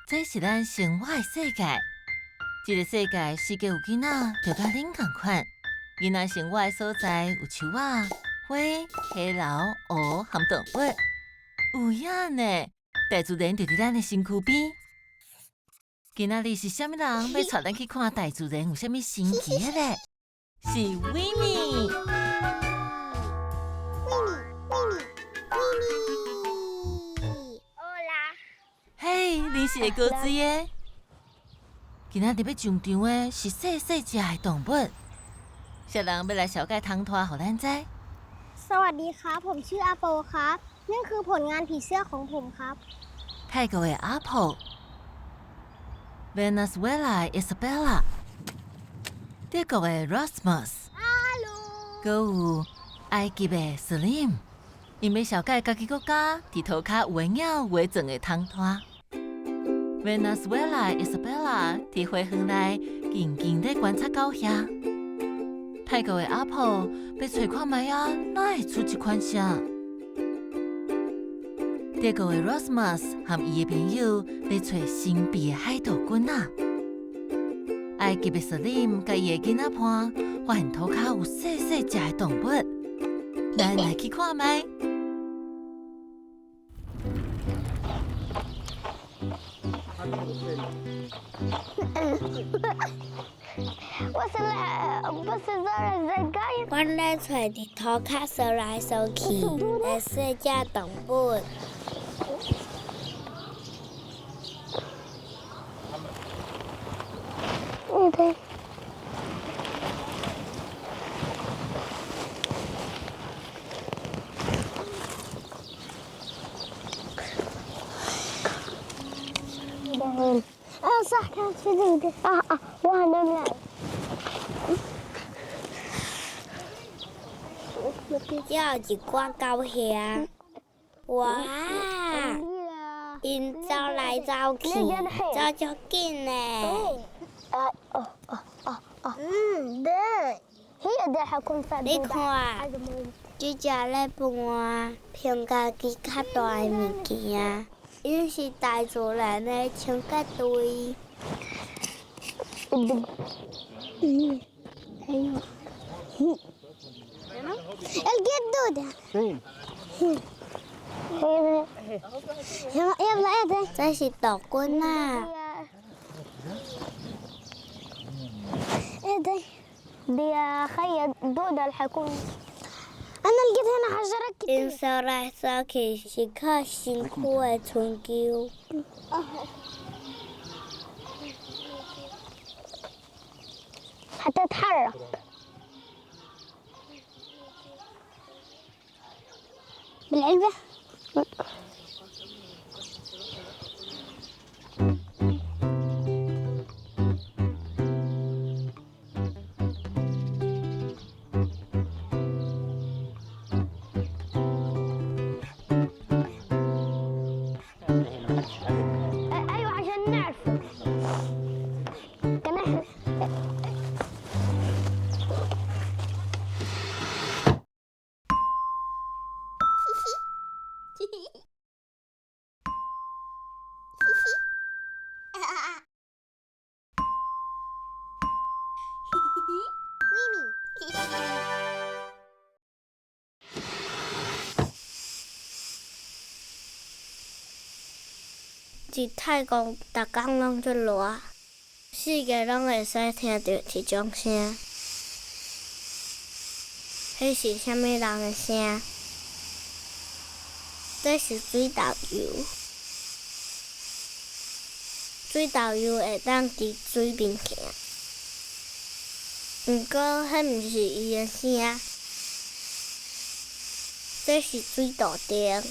這是咱生活的世界。這个世界四界有囡仔，就佮恁仝款。囡仔生活的所在有樹仔、花、溪流、湖含動物。有影呢，大自然就佇咱的身軀邊。今仔日是啥物人欲帶咱去看大自然有啥物神奇的咧？是維尼。維尼，維尼，維尼。嘿，你是會高水的。今仔日欲上場的是細細隻的動物，啥人欲來紹介唐拖予咱知？ สวัสดีครับ ผมชื่ออาโปครับ นี่คือผลงานผีเสื้อของผมครับ 泰國的阿婆，委內瑞拉的 Isabella，德國的 Rasmus，閣有埃及的 Slim，𪜶欲紹介家己國家佇塗跤有的鳥有的鑽的唐拖。委內瑞拉的 Isabella 佇花園內靜靜咧觀察狗遐。泰國的阿婆欲揣看覓仔，哪會出這款聲？德國的 Rasmus 和伊的朋友咧揣神秘的海盜棍仔。埃及的 Slim 佮伊的囡仔伴發現塗跤有細細隻的動物，咱來去看覓。 我咧揣佇塗跤踅來踅去的細隻動物。遮有一寡狗遐，哇！𪜶走來走去，走足緊的。你看，這隻咧搬憑家己較大的物件，𪜶是大自然的清潔隊。這是杜棍仔。𪜶踅來踅去是靠身軀的春秋。佇泰國，逐工攏足熱，四界攏會使聽著一種聲。彼是啥物人的聲？這是水豆蝸。水豆蝸會當佇水面行，毋過彼毋是伊的聲。這是水豆丁，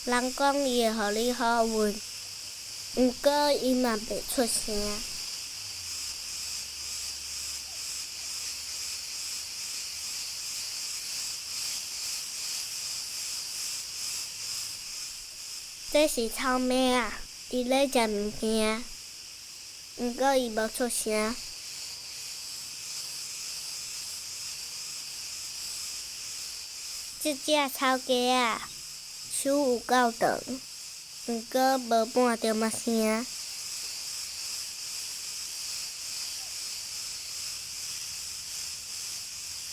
人講伊會予你好運，毋過伊嘛袂出聲。這是草蜢仔，伊咧食物件，毋過伊無出聲。這隻草雞仔手有夠長，毋過無半點仔聲。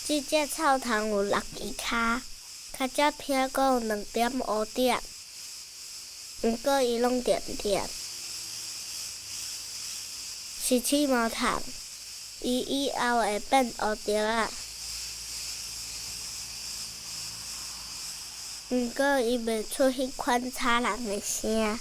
這隻臭蟲有六支跤，跤脊邊閣有兩點烏點，毋過伊攏點點。是刺毛蟲，伊以後會變烏蝶仔。毋過伊袂出彼款吵人的聲。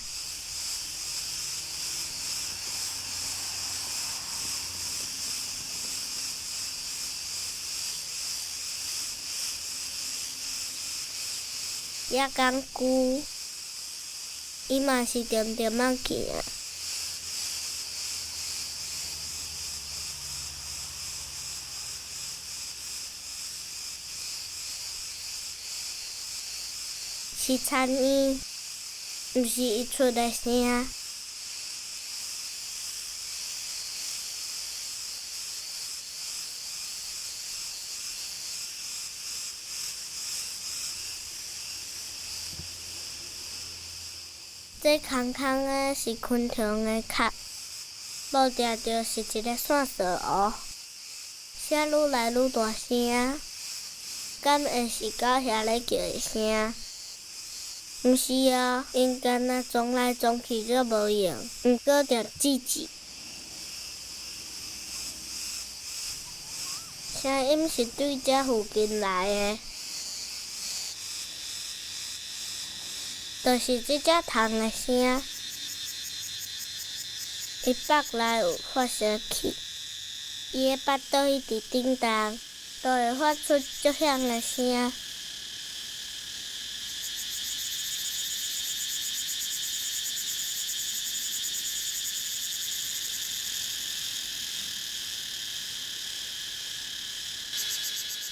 野工龜，伊嘛是恬恬仔行。是田莺，毋是伊出的聲。這空空的是昆蟲的殼，無定著是一个線索湖。聲愈來愈大聲，敢會是狗遐咧叫的聲？毋是哦，𪜶敢若撞來撞去足無用，毋過著吱吱。聲音是對這附近來的，就是這隻蟲的聲。伊腹內有發聲器，伊的腹肚一直振動，就會發出足響的聲。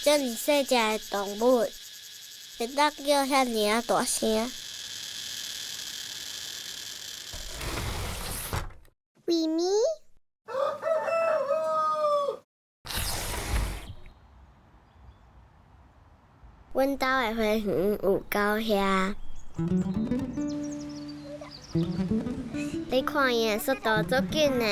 遮爾細隻的動物，會當叫遐爾仔大聲。咪咪，阮兜的花園有狗餡，你看伊的速度足緊的。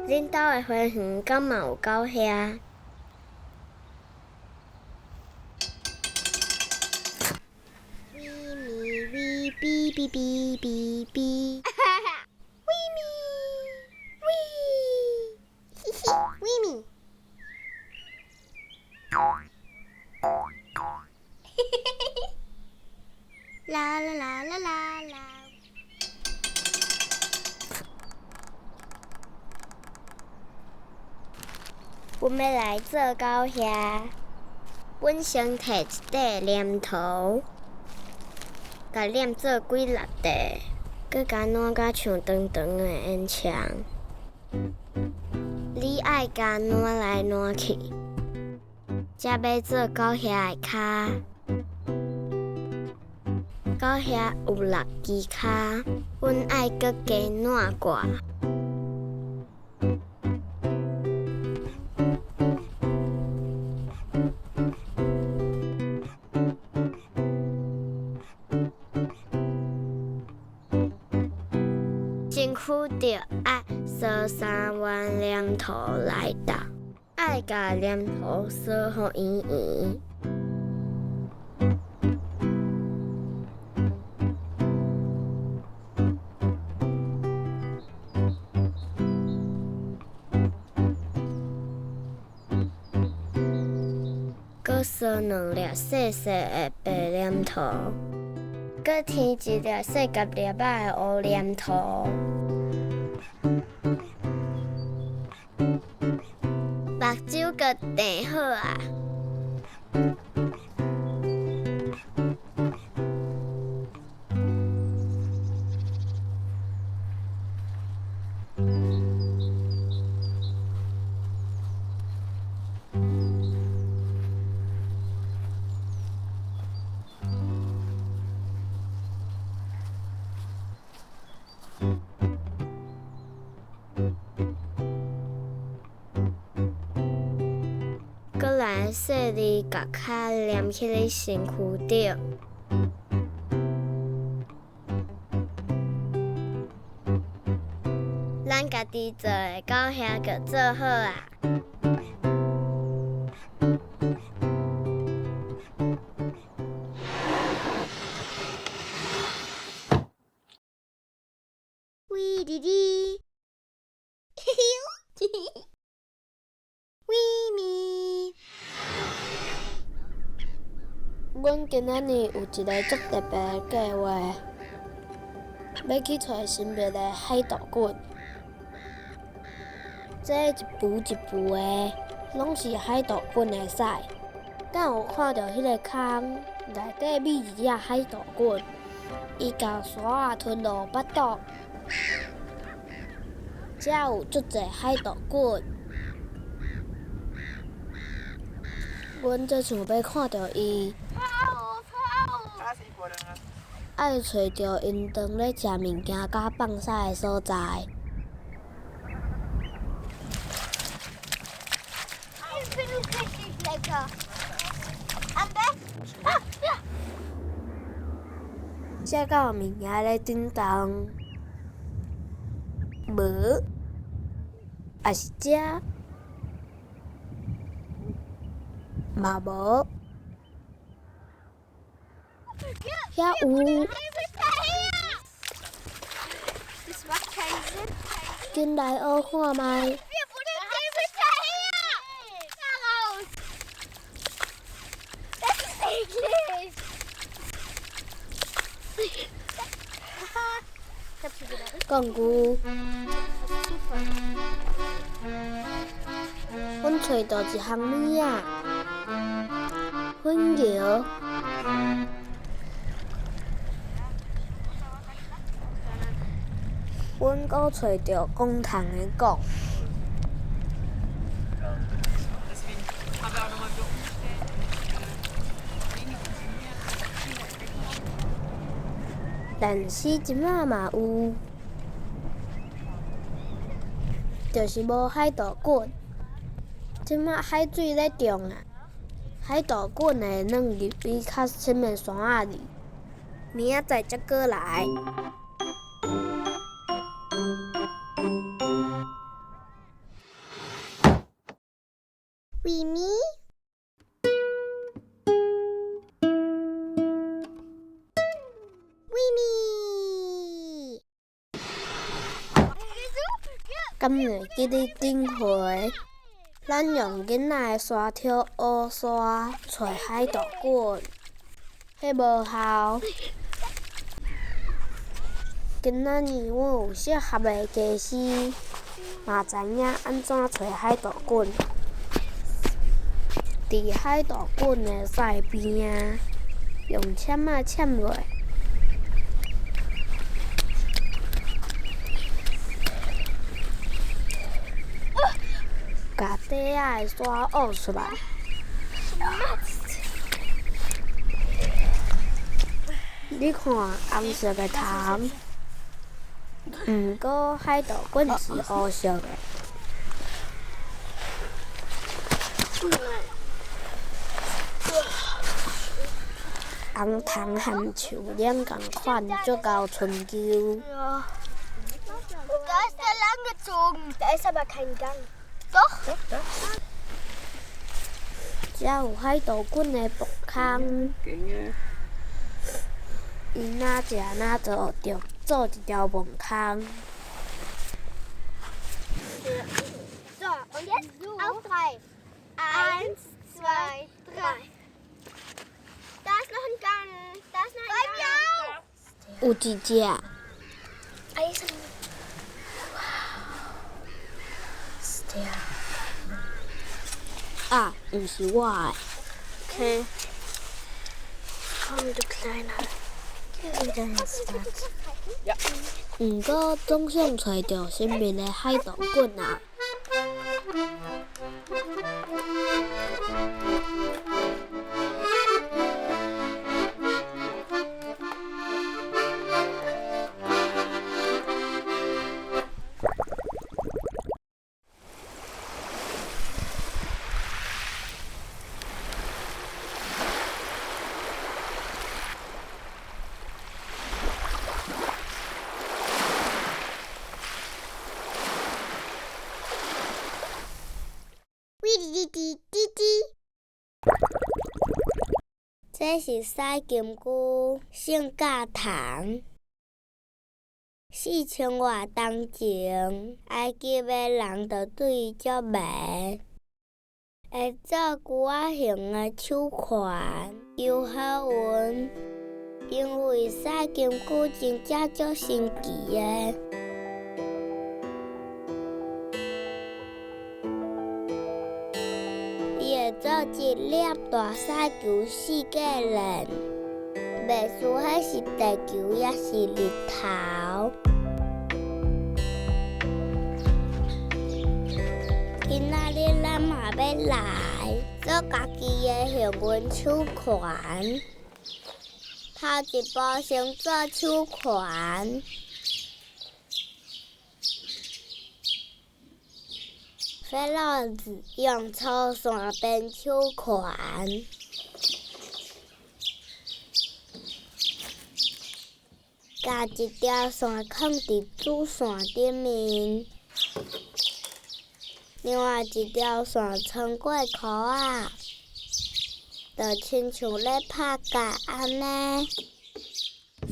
恁兜的花園敢嘛有狗餡？咪咪咪嗶嗶嗶嗶嗶，咪咪咪，嘻嘻，咪咪，啦啦啦啦啦啦。阮欲來做狗餡，阮先提一塊黏土，共黏做幾粒塊，閣共挼甲像長長的煙腸。你愛共挼來挼去，才欲做狗餡的跤。狗餡有六支跤，阮愛閣加挼掛。身軀著愛趖三彎黏土來鬥，愛共黏土趖予圓圓。閣趖兩粒細細的白黏土，閣添一粒細甲粒仔的烏黏土。目睭閣瞪好啊！閣來細膩共跤黏彼个身軀頂。咱家己做的狗兄就做好啊！喂弟弟，喂咪。阮今仔日有一个足特別的計劃，欲去揣神秘的海盜棍。這一櫥一櫥的，攏是海盜棍的屎。敢有看著彼个空內底覕一隻海盜棍，伊共沙仔吞落腹肚。遮有足濟海盜棍，阮足想欲看著伊。愛揣著𪜶當咧食物件佮放屎的所在。遮敢有物件咧振動？無，抑是遮？嘛無。遐有。緊來學看覓。講句，阮揣著一項物仔，粉蟯。阮閣揣著講蟲的管。但是這馬嘛有，就是無海盜棍。這馬海水咧漲啊，海盜棍會軟入去較深的沙仔裡。明仔載才閣來。咪咪。咪咪。敢會記得頂回，咱用囡仔的沙挑烏沙揣海盜棍，彼無效。今仔日阮有適合的家私，嘛知影按怎揣海盜棍。佇海盜棍的屎邊仔，用籤仔嵌落。共底仔的沙挖出來。你看紅色的蟲，毋過海盜棍是烏色的。紅蟲和樹奶仝款，足𠢕春秋。遮有海盜棍的木空，伊若食若做，就做一條糞空。 So, und jetzt auf drei. Eins, zwei, drei. 有一隻。啊，毋是我的。 Okay. Komm, du Kleiner. Geh wieder ins Bett. 毋過總想揣著神秘的海盜棍仔。滴滴滴滴。這是屎金龜聖教堂。4000外冬前，埃及的人就對伊足迷，會做龜仔形的手環，求好運。因為屎金龜真正足神奇的。伊會做一粒大屎球四界轉，袂輸彼是地球抑是日頭。今仔日咱嘛欲來做家己的幸運手環，頭一步先做手環。菲洛子用粗線編手環，共一條線囥佇主線頂面，另外一條線穿過箍仔，就親像咧拍結按呢。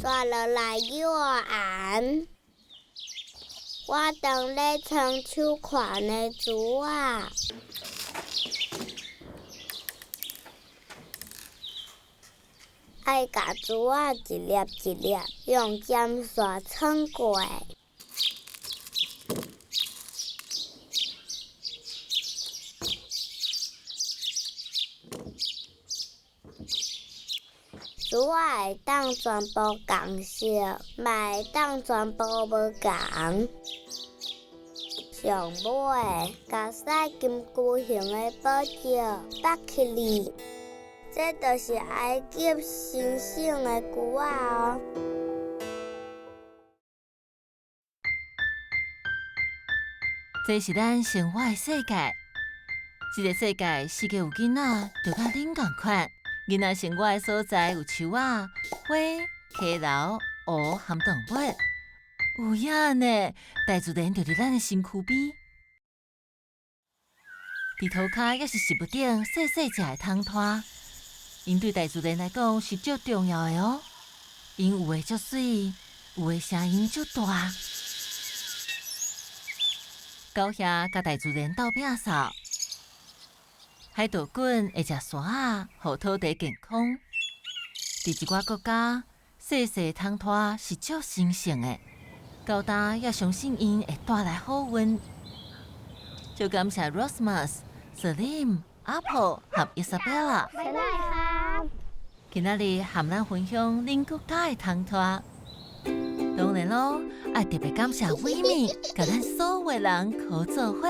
煞落來扭絚。我當咧穿手環的珠仔，愛共珠仔一粒一粒用針線穿過。珠仔會當全部仝色，嘛會當全部無仝。上尾，共屎金龜形的寶石綁起來，這就是埃及神聖的龜仔哦。這是咱生活的世界，這個世界四界有囡仔，就佮恁仝款。囡仔生活的所在有樹仔、花、溪流、湖和動物。有影呢，大自然就佇咱的身軀邊。佇塗跤抑是食物頂細細隻的蟲豸，𪜶對大自然來講是足重要的哦。𪜶有的足媠，有的聲音足大。狗兄佮大自然鬥摒掃，海盜滾會食沙仔，予土地健康。佇一寡國家，細細蟲豸是足神聖的，到今也相信𪜶會帶來好運。就感謝 Rasmus、Salim、Apple 和 Isabella。今仔日和咱分享恁國家的蟲豸。當然囉，愛特別感謝維米，共咱所有人合做伙。